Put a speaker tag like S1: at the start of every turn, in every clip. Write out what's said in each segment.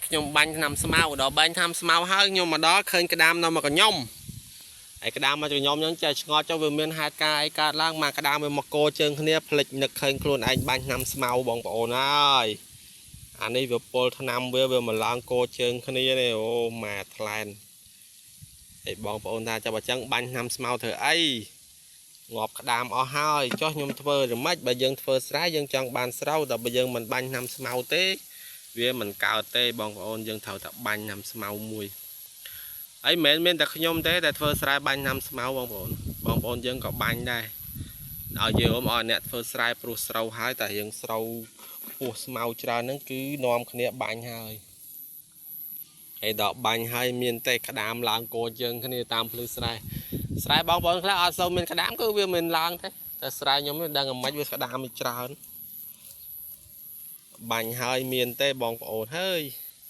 S1: ខ្ញុំបាញ់ថ្នាំស្មៅដល់បាញ់ថ្នាំស្មៅហើយខ្ញុំមកដល់ឃើញក្តាមនៅមកកខ្ញុំហើយក្តាមមកកខ្ញុំហ្នឹងចេះឆ្ងល់ចុះវាមានហេតុការណ៍អីកើតឡើងមកក្តាមវាមកកោជើងគ្នាភ្លេចនឹកឃើញខ្លួនឯងបាញ់ថ្នាំស្មៅបងប្អូនហើយអានេះវាពុលថ្នាំវាវាមកឡើងកោជើងគ្នានេះអូម៉ែថ្លែនហើយបងប្អូនថាចាំបើចឹងបាញ់ថ្នាំស្មៅធ្វើអីងាប់ក្តាមអស់ហើយចុះខ្ញុំធ្វើយ៉ាងម៉េចបើយើងធ្វើស្រែយើងចង់បានស្រូវតែបើយើងមិនបាញ់ថ្នាំស្មៅទេ វាមិនកើតទេបងប្អូនយើងត្រូវតែបាញ់ថ្នាំស្មៅមួយហើយមិនមែនមានតែខ្ញុំទេដែលធ្វើស្រែបាញ់ថ្នាំស្មៅបងប្អូនបងប្អូនយើងក៏បាញ់ដែរឲ្យយើងឲ្យអ្នកធ្វើស្រែព្រោះស្រូវហើយតែយើងស្រូវខ្ពស់ស្មៅច្រើនហ្នឹងគឺនាំគ្នាបាញ់ហើយហើយដល់បាញ់ហើយមានតែក្តាមឡើងកោជើងគ្នាតាមភ្លឺស្រែស្រែបងប្អូនខ្លះអត់សូវមានក្តាមគឺវាមិនឡើងទេតែស្រែខ្ញុំនេះដឹងអាម៉េចវាក្តាមវាច្រើន បាញ់ហើយមានទេបងប្អូនហើយ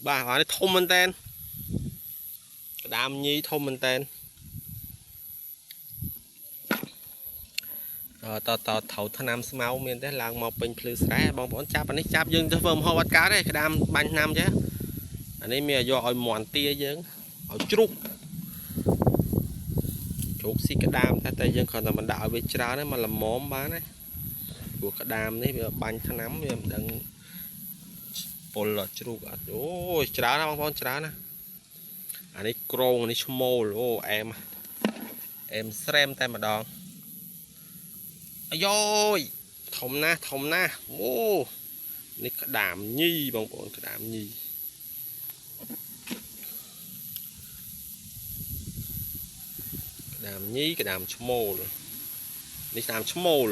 S1: បាទអានេះធំមែនតើក្តាមញីធំមែនតើតតត្រូវថ្នាំស្មៅមានទេឡើងមកពេញភ្លឺស្រែបងប្អូនចាប់អានេះចាប់យើងទៅធ្វើម្ហូបអត់កើតទេក្តាមបាញ់ថ្នាំចេះអានេះមានយកឲ្យមន់ទាយើងឲ្យជ្រុកជ្រុកស៊ីក្តាមតែតែយើងគ្រាន់តែមិនដាក់ឲ្យវាច្រើនទេមកល្មមបានទេព្រោះក្តាមនេះវាបាញ់ថ្នាំវាមិនដឹង ពលជ្រូកអត់អូយច្រើនណាស់បងប្អូនច្រើនណាស់អានេះក្រងអានេះឈ្មោលអូអែមអែមស្រែមតែម្ដងអាយយធំណាស់ធំណាស់អូនេះក្តាមញីបងប្អូនក្តាមញីក្តាមញីក្តាមឈ្មោលនេះក្តាមឈ្មោល